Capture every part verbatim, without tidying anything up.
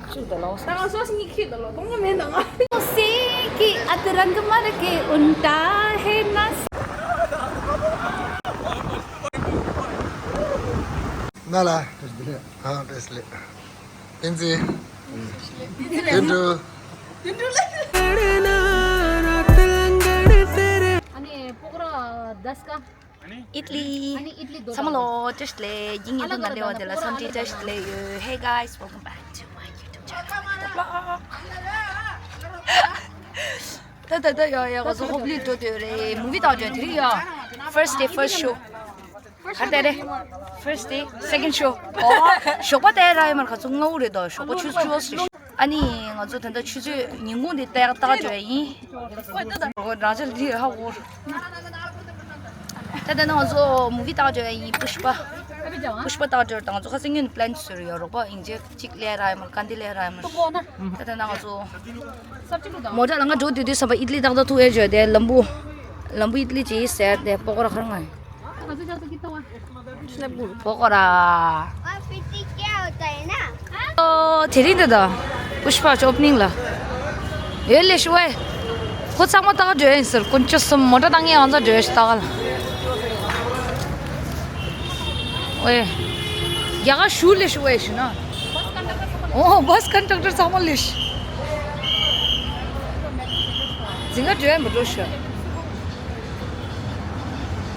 ད་ང་སོ་སི་གཉིས་ཁྱེད་དང་ལོ་གཏོང་གི་མེད་ད་ང་། སེ་གི་ཨ་ཏི་རང་གི་མ་ར་གི་ཨུན་ཏ་ཧེ་ན། ན་ལ། ཨ་བེས་ལེ། ཏིན་ཙི། ཏིན་ཏུ། ཨ་ནི་པོ་ཀ་ར་དཱས་ཀ། ཨིད་ལི། ཨ་ནི་ཨིད་ལི་དོ། ཚང་མ་ལོ་བཀྲ་ཤིས་བདེ་ལེགས། ཡིན་ཡིན་དུ་ན་འདྲེ་བ་དེ་ལ་འཚམས་འདྲི་བཀྲ་ཤིས་བདེ་ལེགས་ཡོད། Hey guys, welcome back to my YouTube channel. ད་ད་ད་ཡ་ཡ་ག་ཚོ་ཧོབ་ལི་འགྲོ་དུས་རེད། མུ་བི་ཏག་འགྲོ་དེ་རིང་ཡ། First day first show. ག་རེ་རེད། First day second show. ཨོ། ཞོགས་པ་ལྟ་ར་ཡ་མར་ག་ཚོ་ལྔ་བོ་རེད་དོ། ཞོགས་པ་ཆུ་ཚོད་བཅུ་པ་རེད། ཨ་ནི་ང་ཚོ་ད་ལྟ་ཆུ་ཚོད་ཉིན་གུང་འདི་ལྟ་ལྟ་འགྲོ་ཡ་ཡིན། རང་ཅག་འདི་ཧ་གོ། ད་ལྟ་ང་ཚོ་མུ་བི་ལྟ་འགྲོ་ཡ་ཡིན། པུཤ་པ། པུཤ་པ་ལྟ་འགྲོ་དང་ང་ཚོ་ཁ་སང་ཉིན་པི་ལན་བཟོས་ཡོད། རོགས་པ་ཡིན་ཅེ་གཅིག་ལས་ར་ཡ་མར་ག་འདི་ལས་ར་ཡ་མར། ད་ལྟ་ང་ཚོ་མོ་ཊ་ལ་ང་འགྲོ་དུས་དུས་ས་པ་ཨིད་ལི་ཏག་ཏག་ཐུག་ཨེ་བྱོས་ཏེ་ལམ་བུ། ལམ་བུ་ཨིད་ལི་ཅི་ཟེར་ཏེ་པོ་ཀ་ར་ཁར་ང་། པོ་ཀ་ར། ཨོ་དེ་རིང་འདི་ད། པུཤ་པ་ཨོ་པ་ནིང་ལ། ཡོད་ལེ་ཤུ་ཝེ། ཁོ་ཚང་མ་ལྟ་ག་འགྲོ་ཡིན་ཟེར། དཀོན་མཆོག་གསུམ། མོ་ཊ་བཏང་ངས་ཨང་ཚ་འགྲོ་ཡ་ཞིག་ལྟ་ག་ལ། ཝེ། རྒྱ་གར་ཞུ་ལེ་ཤུ་ཝེ་ཞུ་ན། ཨོ་བྷ་སི་ཀན་ཌག་ཊར་ཚང་མ་ལེ་ཤུ། འཛིན་ག་འགྲོ་ཡ་མི་འགྲོ་ཤོད།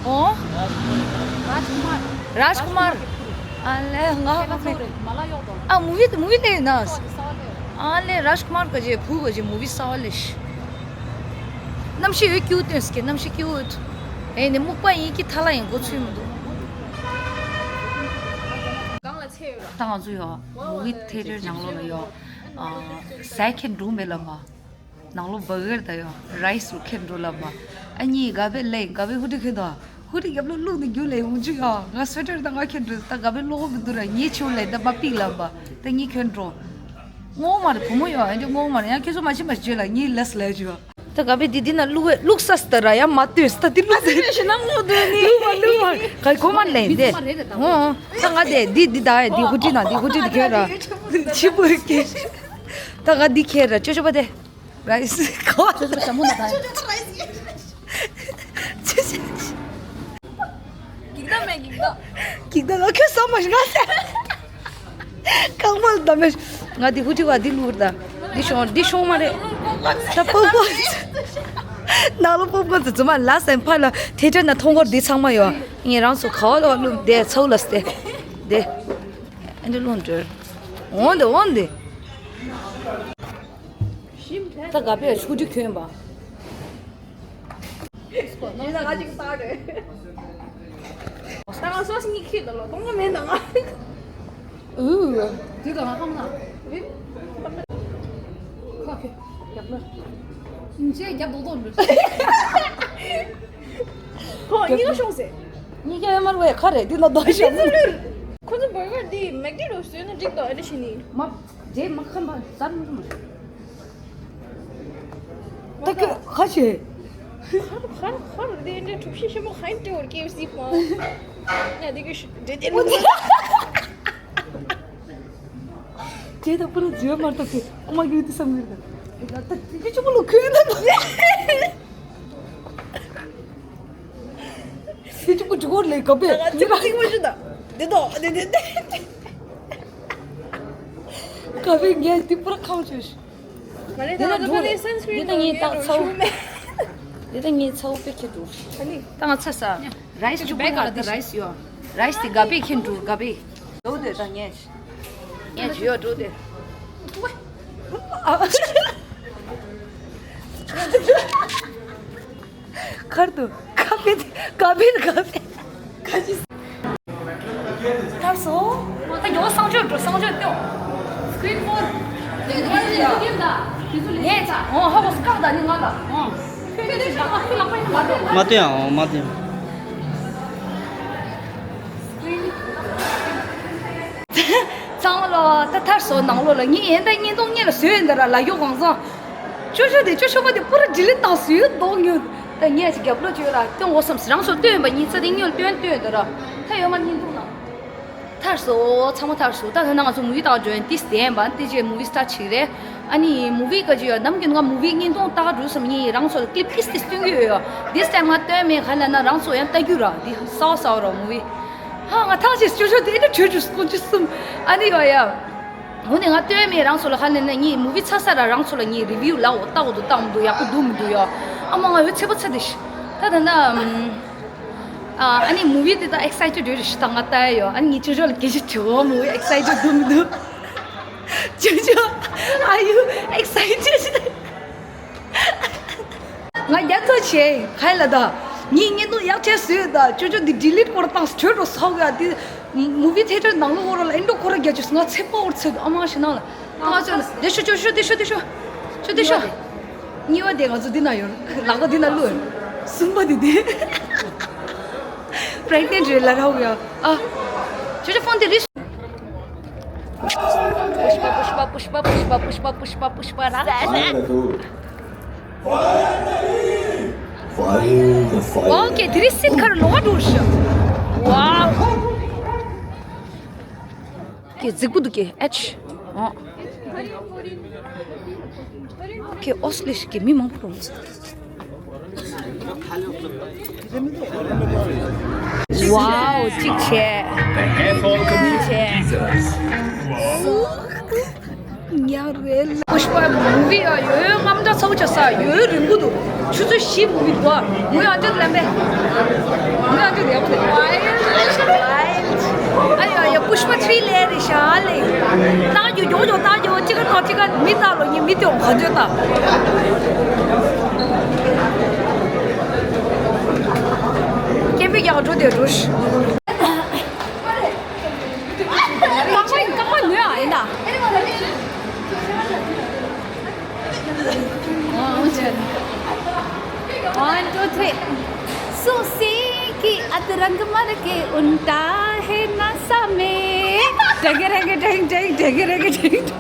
ཨོ། རཱཇ་ཀུ་མར། རཱཇ་ཀུ་མར། ཨ་ལེ་ང་ཧ་གོ་མེད། ཨ་མུ་བི་མུ་བི་ལེ་ན། ཨ་ལེ་རཱཇ་ཀུ་མར་ག་ཅེ་བུ་ག་ཅེ་མུ་བི་གསར་པ་ལེ་ཤི། གནམ་གཤིས་འོད་སྐྱིད་པོ་སྟོན་སྐད། གནམ་གཤིས་སྐྱིད་པོ་འོད། ཨེ་ནི་སྨུག་པ་ཡིན་གྱི་ཐ་ལ་ཡིན་གོ་ཚུལ་མི་འདུག་ད་ང་ཚོ་ཡོ་མུ་བི་ཐེ་ཊར་ནང་ལོགས་ལ་ཡོ། ཟས་ཁྱེར་འགྲོ་མེད་ལ་མ། ནང་ལོགས་བྷར་གར་དང་ཡང་རའི་སི་རུ་ཁྱེར་འགྲོ་ལབ་པ། ཨ་ནི་ག་བེ་ལེ་ག་བེ་ཧུ་ཏི་ཁྱེར་དང་། ཧུ་ཏི་རྒྱབ་ལོགས་བླུགས་ནས་རྒྱུགས་ལེ་ཧུང་ཅིག་ཨ། ང་སུ་ཝེ་ཊར་དང་ང་ཁྱེར་འགྲོ། ད་ག་བེ་ལོག་གི་འདུག་ར། ངའི་ཆེའུ་ལེ་ད་མ་པིག་ལབ་པ། ད་ངའི་ཁྱེར་འགྲོ། ངོ་མ་རེད། བུ་མོ་ཡོ་ཨ་འདྲི་ངོ་མ་རེད། ཡང་ཁྱེད་ཚོ་མ་ཤི་མ་ཤི་བརྗོད་ལ་ངའི་ལས་སུ་ལས་བརྗོད། ད་ག་བེ་འདི་འདི་ན་བླུགས་བླུགས་ས་སི་ད་ར་ཡ་མ་ལྟོས་སི་ད་འདི་བླུགས་ས་ཞི་ནང་ལོག་འདུག་ནི། བླུགས་མ་བླུགས་མ་ག་གོ་མ་ལེན་དེ། ཧོ་ད་ང་དེ་འདི་འདི་ད་ཡ་འདི་ཧུ་ཏི་ན་འདི་ཧུ་ཏི་འདི་ཁྱེར་ར། ཆི་པོ་ཀེ། ད་ག་འདི་ཁྱེར་ར་ཅོ་ཅོ་པ་དེ། རའི་སི་ཁ་བ། ཅོ་ཅོ་ཞྭ་མོ་ན་ད་ཡ། ཅོ་ཅོ་རའི་སི། ཅོ་ཅོ། འགྱིག་དམ་མེད་འགྱིག་དམ། འགྱིག་དམ་ལ་ཁྱོད་ཟ་མ་ཤི་ང་ཟེར། རྐང་པ་ལ་བསྡམས་མེད། ང་འདི་ཧུ་ཏི་བ་འདི་བླུགས་ད། འདི་ཤོང་འདི་ཤོང་མ་རེད། ད་པགས་པ། ནང་ལ་པགས་པ་ཚོ་ཚོ་མ་ལ་སེམས་ཕ་ལ་ཐེ་ཐེ་ན་མཐོང་གོ་འདི་ཚང་མ་ཡོད། ངས་རང་ཚོ་ཁ་བ་ལ་བླུགས་དེ་ཚ་བོ་ལ་སྟེ། དེ། ཨ་འདི་བླུགས་འགྲོ། འོང་དེ་འོང་དེ། ད་ག་པས་ཆུ་དྲི་གྱོན་པ། ད་ང་སོ་སི་གཉིས་ཁྱེར་ད་ལོ་གཏོང་གི་མེད་ད་ང་། ཨུ། དེ་ད་ང་ཁམ་ན། ཁ་ཁེ་རྒྱབ་ལ། ཨིན་ཅེ་རྒྱབ་རྡོག་རྡོག་འདུག་ཁོ་གཉིས་ཀ་ཤོང་ཟེར། གཉིས་ཀ་ཡོད་མ་རེད་ཁ་རེད་འདི་ལ་རྡོག་ཤོག་ཁོ་ཚོ་བར་གར་འདི་མེག་ཌི་ནུ་ཌལ་སི་ཟོས་ན་འགྲིག་ད་ཨ་ནི་ཤི་ནི། མ། རྗེས་མ་ཁམ་པ་ཟ་མི་ཐུབ། ད་ཁ་ཁ་ཤེས། ཁར་ཁར་ཁར་དེ་འདྲའི་གྲུ་བཞི་ཞིམ་པོ་ཧན་ཏེ་བར་ཀེ་ཨེཕ་སི་ཕང་། ཡ་དེ་གི་ཤི་དེ་དེ་ལུ། ཁྱེད་ད་པུ་ར་བརྗོད་མ་ཐུབ་ཀི་ཨོ་མ་གི་དེ་བསམ་གི་རེད། ད་དེ་གི་ཆུ་མོ་ལུ་ཁོས་ད་ད། སི་ཅུ་པུ་ཅུ་གོར་ལེ་ག་པེ། ང་ཚིག་ཚིག་མ་ཞུ་ད། དེ་དོ་དེ་དེ་དེ། ག་པེ་ངས་དེ་པུ་ར་ཁང་ཆོས། ང་ལས་ད་ང་ཚོ་པུ་རེ་སན་སི་ཀྲིན་དེ་ད་ངས་ད་ཚའོ། དེ་ད་ངས་ཚའོ་པེ་ཁེ་འགྲོ། ཨ་ནི། ད་ང་ཚ་ས། རའི་སི་ཅུ་པུ་ག་ད་རའི་སི་ཡོ། རའི་སི་དེ་ག་པེ་ཁེ་འགྲོ་ག་པེ། འགྲོ་དེ་ད་ངས། ངས་ཇི་ཡོ་འགྲོ་དེ། ཁར་དུ་ཁ་པེ་ཁ་པེ་ཁ་པེ་ཁ་ཅི། ཐར་སོ། ད་ཡོ་གསང་སྤྱོད་འགྲོ་གསང་སྤྱོད་ཏེའོ། སི་ཀྲིན་ཕོར། ངས་ཚ་འོ་ཧ་གོ་སྐག་ད་ནི་ང་ལ་འོ། ཁྱོད་ནི་ཞིག་ལག་པ་ཁྱོད་ལག་པ་ཡིན་ལ་མ་འདོད། མ་སྟོན་ཨ་འོ་མ་སྟོན། ཚང་མ་ལ་ད་ཐར་སོ་ནང་ལོགས་ལ་ངས་ཡན་ད་བརྙན་ཐུང་གཉིས་ལ་བཟོས་ཡིན་ད་ར་ལ་ཡོ་གང་ཚང་། ཅོ་ཅོ་དེ་ཅོ་ཅོ་པ་དེ་པུ་ར་ལྡི་ལི་བཏང་སུས་ལྡོག་ཉོ། ད་ངས་ཅིག་རྒྱབ་ལོག་བཅོས་ར་སྟོན་འོ་བསམ་སི་རང་སོ་སྟོན་པ་གཉིས་ཚ་དེ་སྙོལ་སྟོན་སྟོན་དེ་ར་ད་ཡོད་མ་ཉིན་འདུག་ན། ཐར་སོང་། ཚང་མ་ཐར་སོང་། ད་ཐ་ན་ང་ཚོ་མུ་བི་ལྟ་ག་འགྲོ་ཡིན། ཏིས་དེ་ཡིན་པ་ཏི་ཅེ་མུ་བི་སི་ཊར་བྱེད་ཀྱི་རེད། ཨ་ནི་མུ་བི་ག་ཅི་ཡོད་ནམ་རྒྱུན་ང་མུ་བི་བརྙན་ཐུང་ལྟ་ག་འགྲོ་བསམ་ཡིན། རང་ཚོ་ལ་ཀི་ལིབ་ཏིས་ཏིས་སྟོན་གྱི་ཡོད་ཡོད། ཏིས་ཏེམ་ང་སྟོན་མེད། ག་ལ་ན་རང་ཚོ་ཡང་ལྟ་རྒྱུ་ར་འདི་གསར་པ་གསར་པ་ར་མུ་བི། ཧ་ང་ཐང་ཆད་ཅོ་ཅོ་དེ་འདྲ་བྲོས་བྲོས་སྐོང་ཅི་གསུམ། ཨ་ནི་ཡོད་ཡ། འོ་ནི་ང་སྟོན་མེད། རང་ཚོ་ལ་ག་ལ་ན་ངའི་མུ་བི་ཚར་ས་ར་རང་ཚོ་ལ་ངའི་རི་བིའུ་ལབ་འོ། ལྟ་འོ་འདུག་ལྟ་འོ་འདུག་ཡག་པོ་འདུག་མི་འདུག་ཡ། ཨ་མ་ང་འོད་ཚད་པོ་ཚད་དེ་ཤི། ད་ད་ན། ཨ་ནི་མུ་བི་དེ་ད་ཨེག་སའི་ཊེཌ་རེད་ཞིག་ད་ང་ལྟ་ཡ་ཡོད། ཨ་ནི་ངའི་ཅོ་ཅོ་ལ་སྐད་ཆ་དྲི་འོ། མུ་བི་ཨེག་སའི་ཊེཌ་འདུག་མི་འདུག་ཅོ་ཅོ། Are you excited? ང་རྒྱ་མཚོ་ཆེ་ཁའི་ལ་ད། ངའི་བརྙན་ཐུང་ཡག་ཆེ་བཟོས་ད། ཅོ་ཅོ་འདི་ཌི་ལིཊ་སྐོར་བཏང་སྤྲོད་འགྲོ་ས་ག་དེ། མུ་བི་ཐེ་ཊར་ནང་ལོགས་སྐོར་ལ་ཨེ་འགྲོ་སྐོར་རྒྱ་ཅུ་ང་ཚེ་པོ་བོར་ཚེ་ཨ་མ་ཞེ་ནང་ལ། ང་ཚོ་ལ་དེ་ཤོ་དེ་ཤོ་དེ་ཤོ་དེ་ཤོ། གཉིས་པ་དེ་ང་ཚོ་འདི་ན་ཡོད། ལག་པ་འདི་ན་བླུགས། གསུམ་པ་དེ་དེ་པི་རེག་ནེན་ཊི་རེད་ལ་རག་ཡ། ཨ། ཅོ་ཅོ་ཕོན་དེ་རིས། Pushpa, Pushpa, Pushpa, Pushpa, Pushpa, Pushpa, Pushpa, ར། Fire in the hole. Fire in the fire. ཨོ་ཀེ། དེ་རིང་སིན་ཁར་ལོག་འགྲོ་ཤག་ཝའོ། ཀེ་རྫིག་པོ་འདུག་ཀེ་ཨེཆ། ཨོ། ཀེ་ཨོ་སི་ལེ་ཤི་ཀེ་མི་མང་པོ་འགྲོ། ཝའོ་གཅིག་བྱས། The hair fall གཉིས་བྱས། Pushpa movie ཡ་ཡོད་རྔམ་དྲག་ཚ་བོ་ཆགས་ས་ཡོད་རིང་པོ་འདུག་ཆུ་ཚོད་བཞི་movie འདུག་ངོས་ཨ་ཅོ་ལམ་པས། ངོས་ཨ་ཅོ་ཡག་པོ་འདུག་ཨ་ཡ་ཡ་Pushpa three ལས་རེད་ཤག་ལས། ལྟ་རྒྱུ་མགྱོགས་མགྱོགས་ལྟ་རྒྱུ་གཅིག་ག་དང་གཅིག་ག་མི་ལྟ་ལོ་ཉིན་མི་སྟོང་ག་ཚོད་ལྟ། སྐད་འབོད་རྒྱག་འགྲོ་དེ་འགྲོ་ཤི། རྐང་པ་རྐང་པ་ཉོས་ཨ་ཡིན་ད། One, two, three. SUSE की अतरंग मर के उल्टा है नशा में। टंगे रंगे टंग टंग, टंगे रंगे टंग टंग।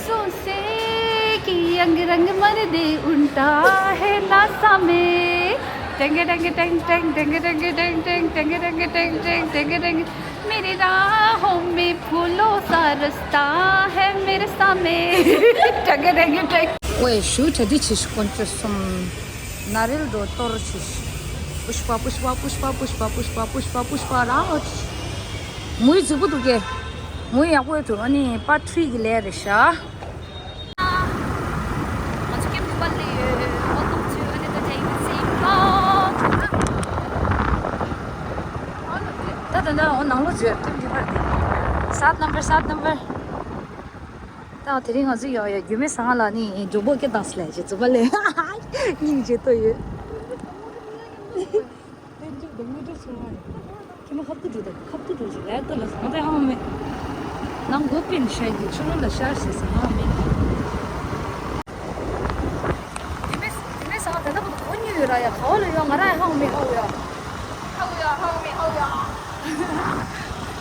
सूसे की अंग रंग मर दे उल्टा है नशा में। टंगे रंगे टंग टंग, टंगे रंगे टंग टंग, टंगे रंगे टंग टंग, टंगे रंगे। मेरी राहों में फूलों सा रास्ता है मेरे सामने। टंगे रंगे टंग। ཝེ་ཤུ་ཁྲ་དི་ཆི་ཤི་ཀོན་ཅོ་སུམ། ན་རིལ་འགྲོ་གཏོར་ཆི་ཤི། Pushpa, Pushpa, Pushpa, Pushpa, Pushpa, Pushpa, Pushpa རང་ལོ་ཆི། མུའི་རྫིག་པོ་འདུག་གེ། མུའི་ཡག་པོ་འདུག་ཨ་ནི་པར་ཊི་ཐི་རི་གི་ལས་རེད་ཤག་ང་ཚོ་ཀེམ་དུ་པར་ལས་ཡོད། Welcome to another day with Zing Vlog. ད་ད་ད་འོ་ནང་ལོགས་བརྗོད་ཀེམ་དུ་པར་དེ། Sat number, sat number. ད་དེ་རིང་ང་ཚོ་ཡོང་ཡོད་རྒྱུ་མེད་ས་ང་ལ་ནི་འབྱུང་པོ་སྐད་བཏང་སི་ལས་བྱེད་ཚོ་པ་ལས་སྙིང་རྗེ་ཏོ་ཡོད། ཁྱེད་མ་ཁབ་ཏུ་འགྲོ་དང་ཁབ་ཏུ་འགྲོ་ཞིག་ལས་ཏོ་ལ་སང་ད་ཧང་མེད། ནང་སྒོ་པིན་ཤ་གི་ཆུ་ལོ་ལ་ཤར་ཞེས་སང་ཧང་མེད། དེ་མེད་དེ་མེད་ས་ང་ད་ལྟ་བུ་གོ་ཉུལ་ཡོད་ར་ཡ་ག་བ་ལ་ཡོད་ང་ར་ཡ་ཧང་མེད་ཧའུ་ཡ། ཧའུ་ཡ་ཧའུ་ཡ་ཧའུ་ཡ།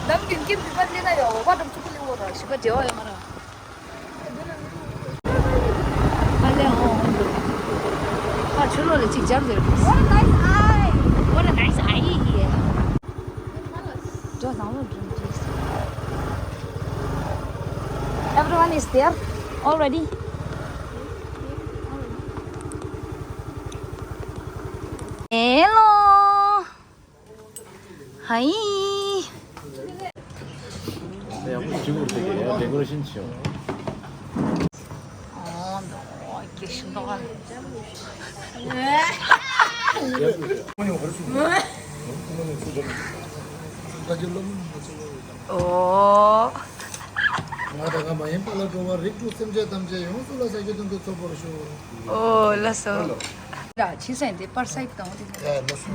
ནམ་རྒྱུན་ཀེམ་བི་བར་ལེ་ན་ཡ་འོ་བ་འགྲམ་ཚུགས་པ་ལེ་འོ་ར་ཞི་བ་རྒྱལ་བ་ཡ་ང་ར། ཨ་ལེ་ཨོ་ཨོ་འདུག་ཨ་ཆུ་ལོ་ལ་གཅིག་སྦྱར་ཟེར། What a nice eye. What a nice eye here. འགྲོ་ནང་ལོགས་འགྲོ་འདུག Everyone is there already. Hello. ཧའི། ཡག་པོ་བྱུང་འདུག་གས། ཌེ་ཀོ་རེ་ཤན་བྱུང་། ཨོ་ནོ། སྐྱེ་ཤིང་ཏོག་ཨ། ཨོ། ང་དང་ང་མ་ཡིན་པ་ལ་འགྲོ་བ་རིགས་དྲུག་སེམས་ཅན་ཐམས་ཅད་ཡོངས་སུ་ལ་ས་གི་དོན་དུ་ཚོགས་པར་ཤོག་ཨོ་ལགས་སོ། ཡ་ཕྱི་སེང་དེ་པར་སའིབ་དང་དེ། ཡ་ལགས་སོ།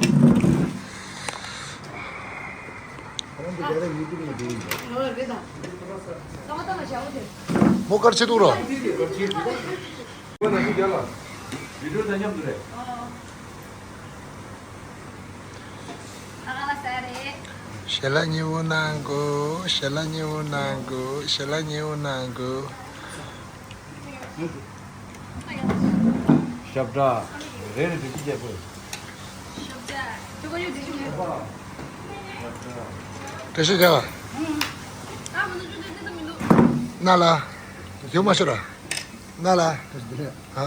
མོ་དཀར་ཆེ་འདུག་ར། ཞལ་ལག་མཉེས་པོ་གནང་དགོས། ཞལ་ལག་མཉེས་པོ་གནང་དགོས། ཞལ་ལག་མཉེས་པོ་གནང་དགོས། ཞབས་བྲག་རེ་རེ་བྲིས་བྱས་པོ། ཞབས་བྲག་ཅོ་ག་ཡོད་བྲིས་བྱས། ཞབས་བྲག་བཀྲ་ཤིས་རྒྱལ། ན་ལ། ཡོད་མ་ཤོར་ར། ན་ལ། ཨ་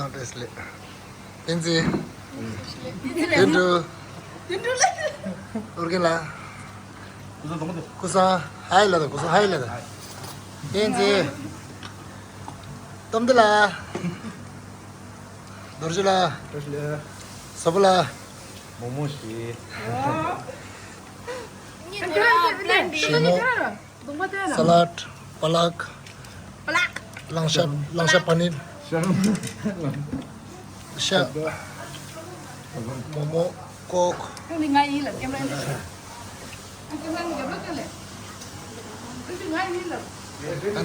བཀྲ་ཤིས་ལེགས། བསྟན་འཛིན། དོན་གྲུབ། ཨོ་རྒྱན་ལགས། ཀུ་སང་ཧའི་ལ་དང་ཀུ་སང་ཧའི་ལ་དང་། བསྟན་འཛིན། སྟོབས་ལྡན་ལགས། རྡོ་རྗེ་ལགས། བཀྲ་ཤིས་ལེགས། བཟོ་པོ་ལགས། མོག་མོག་ཞིག་ཞིམ་མོ། ས་ལད། པ་ལག་པ་ལག་གླང་ཤ། གླང་ཤ་པ་ནིར། ཤ། མོག་མོག་ཀོག་ཨ་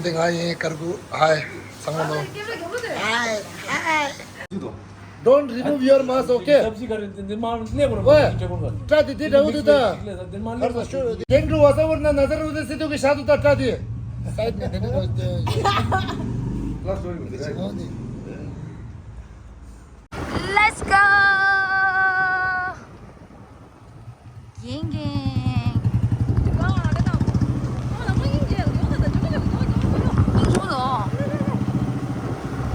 འདི་ང་ཡིན། དཀར་ཀུ་ཧའི། ཚང་མ་ནོ། Don't remove your mask, okay? ཝེ། སྐྲ་དེ་དེ་འདྲ་བོ་འདུག་ད། ཁར་ས་ཤོ་དེ་འགྲོ་བ་ས་བར་ན་ན་ཚ་རུ་དེ་སི་ཏུ་གི་ཤ་དུ་ད་སྐྲ་དེ། Let's go. ཡིན་གྱི། སྙིང་རྗེ་མོ་ལོ།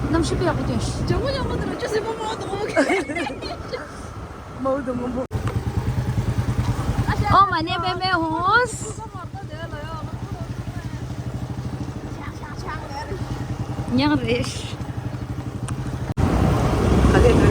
གནམ་གཤིས་དཔེ་ཡག་པོ་སྟོན་ཤག་ཇོ་མོ་ཇོ་མོ་དེ་ལ་ཅོ་སི་པོ་མོ་དང་མོ་གི། མོ་དང་མོ་པོ། ཨོ་མ་ཎི་པདྨེ་ཧཱུྃ། ཉག་རེད། ག་ལེ་ག་ལེ།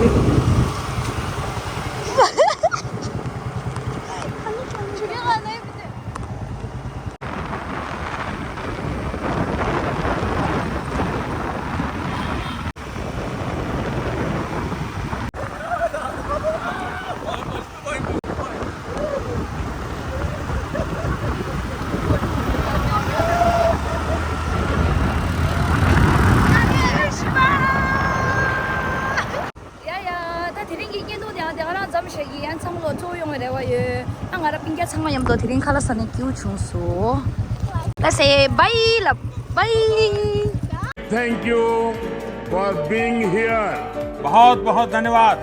ཡ་ཡ། ད་དེ་རིང་གི་བརྙན་ཐུང་དེ་ཡང་དེ་ག་རང་མཚམས་བཞག་གི། ཡང་ཚང་མ་ལོ་གཙོ་བོ་ཡོང་བའི་རེ་བ་ཡོད། ཨ་ང་རང་སྤུན་ཀྱག་ཚང་མ་མཉམ་དུ་དེ་རིང་ཁ་ལག་ཟ་ནས་སྐྱིད་པོ་བྱུང་སོང་། ལ་སེ་བྷའི་ལ་བྷའི། Thank you for being here. बहुत बहुत धन्यवाद।